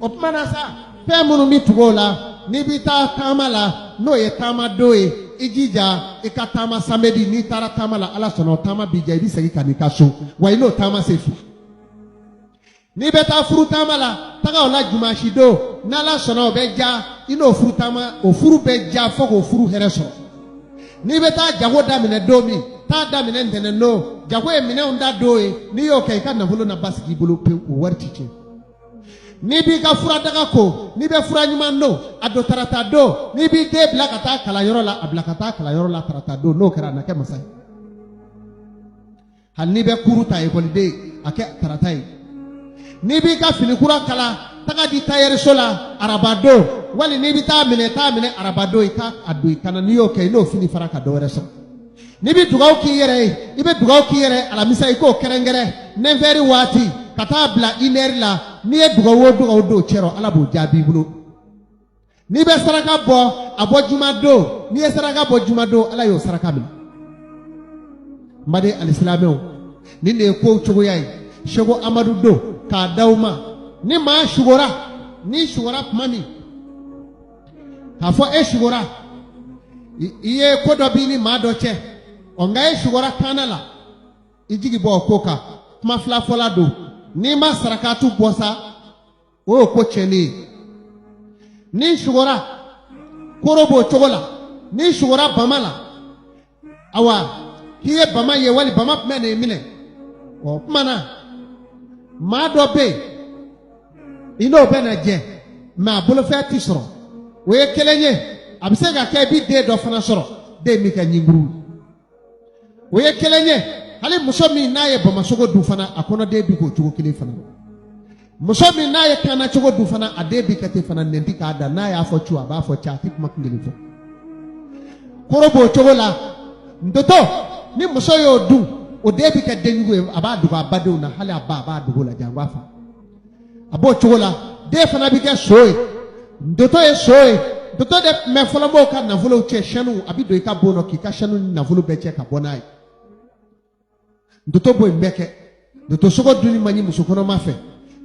O tuma na sa, fɛn minnu bɛ tugu o la, n'i bɛ taa taama la, n'o ye taama don ye, i jija i ka taama samedi. N'i taara taama la, Ala sɔnna, o taama b'i diya, i bɛ segin ka n'i ka so wa i n'o taama se fila. N'i bɛ taa furu taama la, taga o la jumasi don. N'Ala sɔnna, o bɛ ja i n'o furu taama, o furu bɛ ja fo k'o furu hɛrɛ sɔrɔ. N'i bɛ taa jago daminɛ don min, taa daminɛ ntɛnɛn don. Jago ye minɛnw da don ye. N'i y'o kɛ, i ka nafolo na basigi i bolo pewu, o wari ti tiɲɛ. N'i b'i ka furadaga ko, n'i bɛ fura ɲuman don, a don tarata don. N'i b'i den bila ka taa kalanyɔrɔ la, a bila ka taa kalanyɔrɔ la tarata don. N'o kɛra, a na kɛ masa ye. Hali n'i bɛ kuru ta ekɔliden, a kɛ tarata ye. N'i b'i ka fini kura kala, taga di tayɛriso la araba don, wali n'i bɛ taa minɛ, taa minɛ araba don, i ka a don i kana. N'i y'o kɛ, i n'o fini fara ka dɔ wɛrɛ sɔrɔ. N'i bɛ dugawu k'i yɛrɛ ye, i bɛ dugawu k'i yɛrɛ ye alamisa, i k'o kɛrɛnkɛrɛn 9 heures waati ka taa bila 1 heure la. N'i ye dugawu o dugawu don cɛ rɔ, Ala b'o jaabi i bolo. N'i bɛ saraka bɔ, a bɔ juma don. N'i ye saraka bɔ juma don, Ala y'o saraka minɛ. N baden alisilamɛw, nin de ye kow cogoya ye. Seko Amadu don k'a d'aw ma. Ni maa sugora, n'i sugora tuma min k'a fɔ e sugora, i ye ko dɔ b'i ni maa dɔ cɛ, ɔ nka e sugora kaana la, i jigi bɔ o ko kan. Kuma fila fɔla don. N'i ma sarakatu bɔ sa, o y'o ko tiɲɛnen ye. N'i sugora koro b'o cogo la, n'i sugora bama la, awa k'i ye bama ye wali bama tun bɛ n'i minɛ, o tuma na maa dɔ bɛ yen, i n'o bɛ na jɛ, mɛ a bolofɛn ti sɔrɔ. O ye kelen ye. A bɛ se ka kɛ i bɛ den dɔ fana sɔrɔ, den min kɛ ɲinkuru. O ye kelen ye. Hali muso min n'a ye bamasogo dun fana, a kɔnɔden bi k'o cogo kelen fana. Muso min n'a ye kaana cogo dun fana, a den bi kɛ ten fana. Nɛn ti k'a da, n'a y'a fɔ cu, a b'a fɔ ca, a ti kuma kun kelen fɔ. Koro b'o cogo la. Ntoto, ni muso y'o dun, o den bi kɛ denjugu ye. A b'a dogo a badenw na, hali a ba, a b'a dogo la, jango a fa. A b'o cogo la, den fana bɛ kɛ so ye. Ntoto ye so ye. Ntoto de tun bɛ fɔlɔmɔgɔw ka nafolow cɛ, sanu. A bɛ don i ka bon k'i ka sanu ni nafolo bɛɛ cɛ ka bɔ n'a ye. Ntoto b'o in bɛɛ kɛ. Ntoto sogo dunni man ɲi muso kɔnɔma fɛ.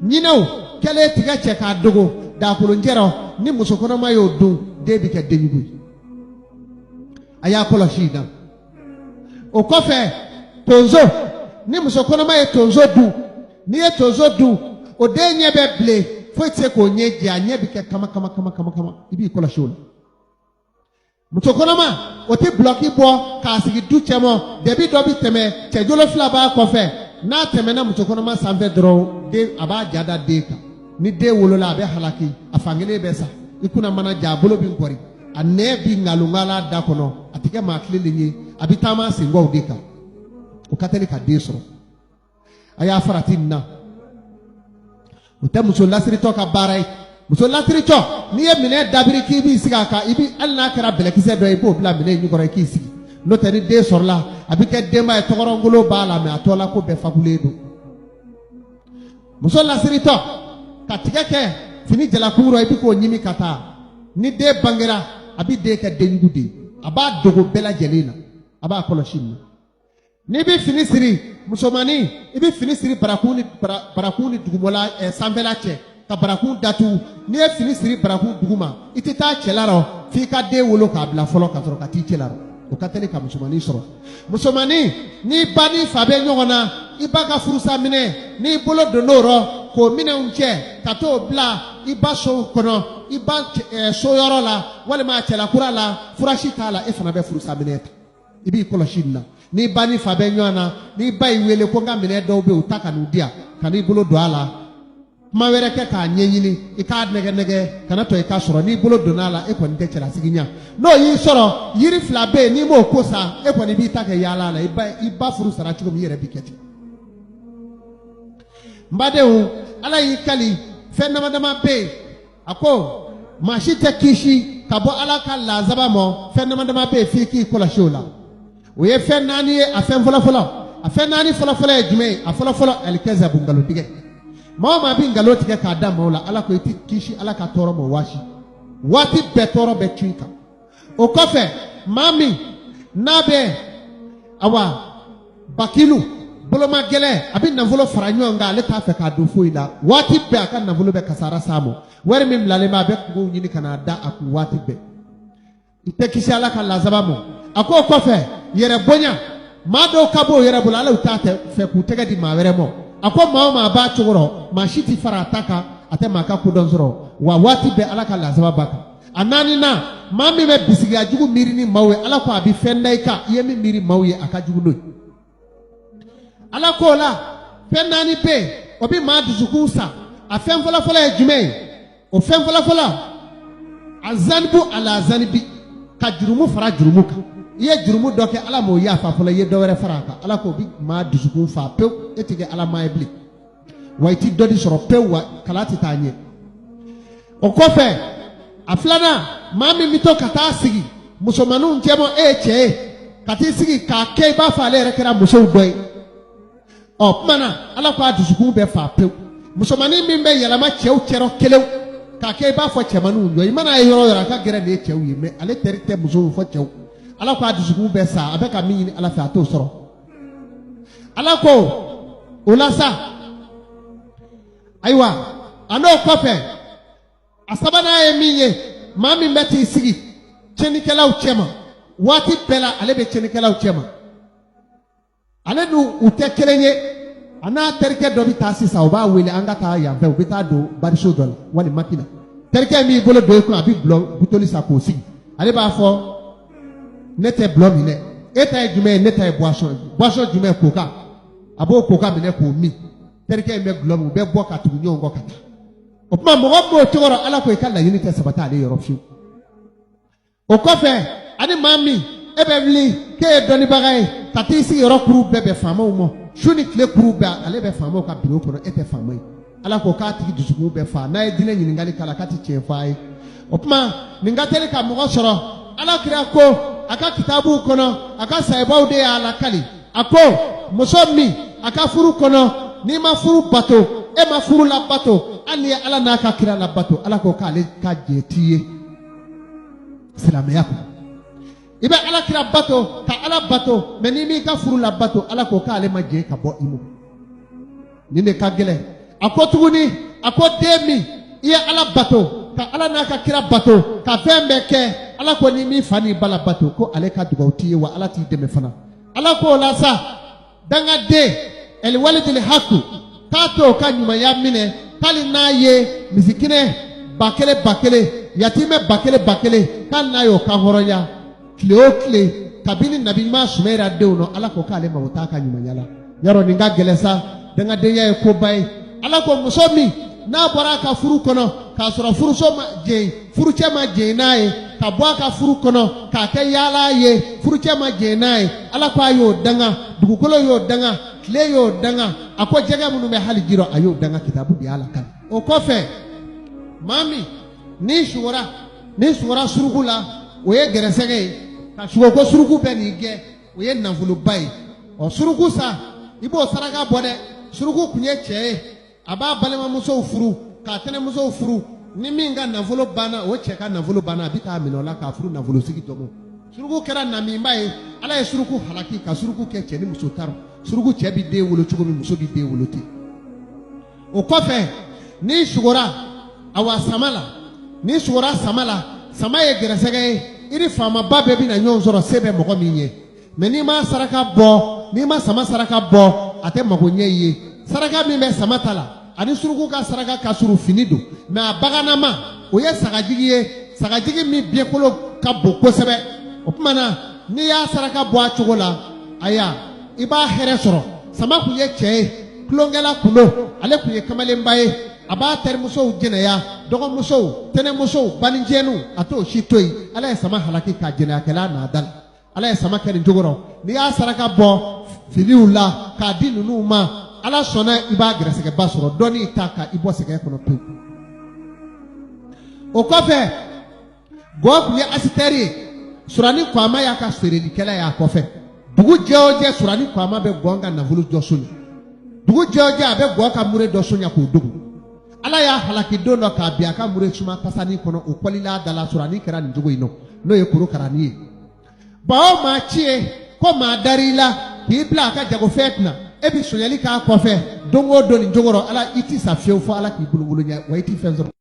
Ɲinɛw kɛlen tigɛ cɛ k'a dogo daakolonjɛ rɔ, ni muso kɔnɔma y'o dun, den bɛ kɛ denjugu ye. A y'a kɔlɔsi i da. O kɔfɛ, tonso, ni muso kɔnɔma ye tonso dun, n'i ye tonso dun, o den ɲɛ bɛ bilen, foyi tɛ se k'o ɲɛ jɛ, a ɲɛ bɛ kɛ kama kama kama kama kama. I b'i kɔlɔsi o la. Muso kɔnɔma, o tɛ bulɔki bɔ k'a sigi du cɛmɔ. Dɛbi dɔ bɛ tɛmɛ, cɛjolo fila b'a kɔfɛ. N'a tɛmɛna muso kɔnɔma sanfɛ dɔrɔn, den a b'a ja da den kan. Ni den wolola, a bɛ halaki, a fankelen bɛ sa, i kunna mana ja, a bolo bɛ nkɔri, a nɛn bi nkalongala da kɔnɔ, a tɛ kɛ maa tilennen ye, a bɛ taama senkɔw de kan. O ka teli ka den sɔrɔ. A y'a farati nin na. O tɛ muso lasiritɔ ka baara ye. Muso lasiritɔ, n'i ye minɛn dabiri k'i b'i sigi a kan, i bi hali n'a kɛra bɛlɛkisɛ dɔ ye, i b'o bila minɛn in jukɔrɔ i k'i sigi. N'o tɛ, ni den sɔrɔla, a bɛ kɛ denba ye, tɔgɔrɔngolo b'a la, mɛ a tɔ la ko bɛɛ fakulen don. Muso lasiritɔ ka tigɛ kɛ fini jalakun rɔ, i bɛ k'o ɲimi ka taa. Ni den bangera, a bɛ den kɛ denjugu de ye, a b'a dogo bɛɛ lajɛlen na. A b'a kɔlɔsi nin na. N'i bɛ fini siri, musomannin, i bɛ fini siri barakun ni dugumɔla sanfɛla cɛ ka barakun datugu. N'i ye fini siri barakun duguma, i tɛ taa cɛla rɔ f'i ka den wolo k'a bila fɔlɔ ka sɔrɔ ka t'i cɛla rɔ. O ka teli ka musomannin sɔrɔ. Musomannin, n'i ba ni fa bɛ ɲɔgɔn na, i ba ka furusa minɛ, n'i bolo donn'o rɔ k'o minɛnw cɛ ka t'o bila i ba so kɔnɔ, i ba so yɔrɔ la walima a cɛlakura la, furasi t'a la, e fana bɛ furusa minɛ ta. I b'i kɔlɔsi nin na. N'i ba ni fa bɛ ɲɔgɔn na, n'i ba y'i wele ko n ka minɛn dɔw bɛ yen, u ta ka n'u di yan, ka n'i bolo don a la, kuma wɛrɛ kɛ k'a ɲɛɲini, i k'a nɛgɛ nɛgɛ, kana to i ka sɔrɔ. N'i bolo donna a la, e kɔni tɛ cɛlasigi ɲɛ. N'o y'i sɔrɔ, yiri fila bɛ yen, n'i m'o ko sa, e kɔni b'i ta kɛ yaala la. I ba furu sara cogo min, i yɛrɛ b'i kɛ ten. N badenw, Ala y'i kali fɛn dama dama bɛ yen. A ko maa si tɛ kisi ka bɔ Ala ka lazaba ma. Fɛn dama dama bɛ yen, f'i k'i kɔlɔsi o la. O ye fɛn naani ye. A fɛn fɔlɔfɔlɔ, a fɛn naani fɔlɔfɔlɔ ye jumɛn ye? A fɔlɔfɔlɔ, alikɛzabu, nkalon tigɛ. Maa o maa bɛ nkalon tigɛ k'a da maaw la, Ala ko i tɛ kisi Ala ka tɔɔrɔ ma waati waati bɛɛ, tɔɔrɔ bɛ cun i kan. O kɔfɛ, maa min n'a bɛ awa bakilu boloma gɛlɛn, a bɛ nafolo fara ɲɔgɔn kan, ale t'a fɛ k'a don foyi la. Waati bɛɛ a ka nafolo bɛ kasara s'a ma. Wari min bilalen bɛ, a bɛ kungow ɲini ka n'a da a kun waati bɛɛ. I tɛ kisi Ala ka lazaba ma. A ko o kɔfɛ, yɛrɛ bonya, maa dɔw ka b'o yɛrɛ bolo, ala u t'a fɛ k'u tɛgɛ di maa wɛrɛ ma. A ko maa o maa b'a cogo rɔ, maa si tɛ fara a ta kan, a tɛ maa ka kodɔn sɔrɔ, wa waati bɛɛ Ala ka lazaba b'a kan. A naaninan, maa min bɛ bisigiya jugu miiri ni maaw ye, Ala ko a bɛ fɛn da i kan, i ye min miiri maaw ye, a ka jugu n'o ye. Ala k'o la, fɛn naani bɛ yen, o bɛ maa dusukun sa. A fɛn fɔlɔfɔlɔ ye jumɛn ye? O fɛn fɔlɔfɔlɔ, a zanibu ala zanibi, ka jurumu fara jurumu kan. I ye jurumu dɔ kɛ, Ala m'o yafa fɔlɔ, i ye dɔ wɛrɛ fara a kan. Ala k'o bɛ maa dusukun fa pewu, e tɛ kɛ Ala maa ye bilen, wa i ti dɔ di sɔrɔ pewu, wa kalan tɛ taa ɲɛ. O kɔfɛ, a filanan, maa min bɛ to ka taa sigi musomaninw cɛma, e ye cɛ ye, ka t'i sigi k'a kɛ i b'a fɔ ale yɛrɛ kɛra musow dɔ ye. Ɔ tuma na, Ala ko a dusukun bɛ fa pewu. Musomanin min bɛ yɛlɛma cɛw cɛrɔ kelen k'a kɛ i b'a fɔ cɛmaninw jɔ, i mana ye yɔrɔ o yɔrɔ, a ka gɛrɛ de ye cɛw ye, mɛ ale teri tɛ musow fɔ cɛw. Ala ko a dusukun bɛ sa, a bɛ ka min ɲini Ala fɛ, a t'o sɔrɔ. Ala ko o la sa, ayiwa, a n'o kɔfɛ, a sabanan ye min ye, maa min bɛ t'i sigi tiɲɛnikɛlaw cɛma waati bɛɛ la, ale bɛ tiɲɛnikɛlaw cɛma, ale n'u u tɛ kelen ye. A n'a terikɛ dɔ bɛ taa sisan, o b'a wele, an ka taa yan fɛ. U bɛ taa don bariso dɔ la wali maki la. Terikɛ min bolo don i kun, a bɛ gulɔ butoli san k'o sigi. Ale b'a fɔ, ne tɛ gulɔ min dɛ, e ta ye jumɛn ye? Ne ta ye boisson ye. Boisson jumɛn? Koka. A b'o koka minɛ k'o min. Terikɛ in bɛ gulɔ min, u bɛ bɔ ka tugu ɲɔgɔn kɔ ka taa. O tuma, mɔgɔ min b'o cogo rɔ, Ala ko i ka laɲini tɛ sabati ale yɔrɔ fiyewu. O kɔfɛ, ani maa min e bɛ wuli k'e ye dɔnnibaga ye, ka t'i sigi yɔrɔ kuru bɛɛ bɛn faamaw ma, su ni tile kuru bɛɛ, ale bɛ faamaw ka biro kɔnɔ, e tɛ faama ye. Ala ko k'a tigi dusukun bɛ fa, n'a ye diinɛ ɲininkali k'a la, k'a tɛ tiɲɛ fɔ a ye. O tuma, nin ka teli ka mɔgɔ sɔrɔ. Ala kira ko a ka kitabuw kɔnɔ, a ka sahibaw de y'a lakali, a ko muso min a ka furu kɔnɔ, n'i ma furu bato, e ma furu labato, hali n'i ye Ala n'a ka kira labato, Ala ko k'ale ka jɛ t'i ye silamɛya kɔnɔ. I bɛ Ala kira bato ka Ala bato, mɛ n'i m'i ka furu labato, Ala ko k'ale ma jɛ ka bɔ i ma. Nin de ka gɛlɛn. A ko tuguni, a ko den min i ye Ala bato ka Ala n'a ka kira bato ka fɛn bɛɛ kɛ, Ala ko n'i m'i fa n'i ba labato, ko ale ka dugawu t'i ye, wa Ala t'i dɛmɛ fana. Ala ko o la sa, dangaden ɛliwalidili haku, k'a t'o ka ɲumanya minɛ, k'ali n'a ye misikinɛ 1000 1000, yatimɛ 1000 1000, k'ali n'a y'o kan hɔrɔnya tile o tile kabini Nabi ɲuman Sumayira denw nɔ, Ala ko k'ale mago t'a ka ɲumanya la. Yarɔ, nin ka gɛlɛn sa. Dangadenya ye koba ye. Ala ko muso min n'a bɔra a ka furu kɔnɔ k'a sɔrɔ furuso ma jɛn, furucɛ ma jɛn n'a ye, ka bɔ a ka furu kɔnɔ k'a kɛ yaala ye, furucɛ ma jɛn n'a ye, Ala ko a y'o danga, dugukolo y'o danga, tile y'o danga, a ko jɛgɛ minnu bɛ hali ji rɔ, a y'o danga. Kitabu de y'a lakali. O kɔfɛ, maa min n'i sugora, n'i sugora suruku la, o ye gɛrɛsɛgɛ ye. Ka sugo ko suruku bɛ n'i gɛn, o ye nafoloba ye. Ɔ suruku sa, i b'o saraka bɔ dɛ. Suruku tun ye cɛ ye, a b'a balimamusow furu k'a tɛnɛmusow furu. Ni min ka nafolo banna, o cɛ ka nafolo banna, a bɛ taa minɛ o la k'a furu nafolosigi dɔ ma. Suruku kɛra namiba ye. Ala ye suruku halaki ka suruku kɛ cɛ ni muso taro. Suruku cɛ bɛ den wolo cogo min, muso bɛ den wolo ten. O kɔfɛ, n'i sugora awa sama la, n'i sugora sama la, sama ye gɛrɛsɛgɛ ye. I ni faamaba bɛɛ bɛna ɲɔgɔn sɔrɔ, se bɛ mɔgɔ min ye. Mɛ n'i ma saraka bɔ, n'i ma sama saraka bɔ, a tɛ mago ɲɛ i ye. Saraka min bɛ sama ta la, ani suruku ka saraka ka surun, fini don, mɛ a bagannama, o ye sagajigi ye, sagajigi min biɲɛkolo ka bon kosɛbɛ. O tuma na, n'i y'a saraka bɔ a cogo la, aya, i b'a hɛrɛ sɔrɔ. Sama kun ye cɛ ye, tulonkɛla kun don, ale kun ye kamalenba ye. A b'a terimusow jɛnɛya, dɔgɔmusow, tɛnɛmusow, banicɛninw, a t'o si to yen. Ala ye sama halaki ka jɛnɛyakɛla n'a da la. Ala ye sama kɛ nin cogo rɔ. N'i y'a saraka bɔ finiw la k'a di ninnu ma, Ala sɔnna, i b'a gɛrɛsɛgɛba sɔrɔ, dɔɔnin ta ka i bɔ sɛgɛn kɔnɔ pewu. O kɔfɛ, gɔ tun ye asitɛri ye. Surani Kwama y'a ka feerelikɛla y'a kɔfɛ. Dugu jɛ o jɛ, Surani Kwama bɛ gɔ ka nafolo dɔ sonya. Dugu jɛ o jɛ, a bɛ gɔ ka mure dɔ sonya k'o dogo. Ala y'a halaki don dɔ k'a bin a ka mure suma tasani kɔnɔ, o kɔlila da la. Surani kɛra nin cogo in nɔ, n'o ye korokarani ye. Ba o maa ci ye ko maa dar'i la k'i bila a ka jagofɛn kunna, E bɛ sonyali k'a kɔfɛ don o don nin cogo rɔ. Ala, i ti sa fiyewu fo Ala k'i bolokolo ɲɛ wa i ti fɛn sɔrɔ.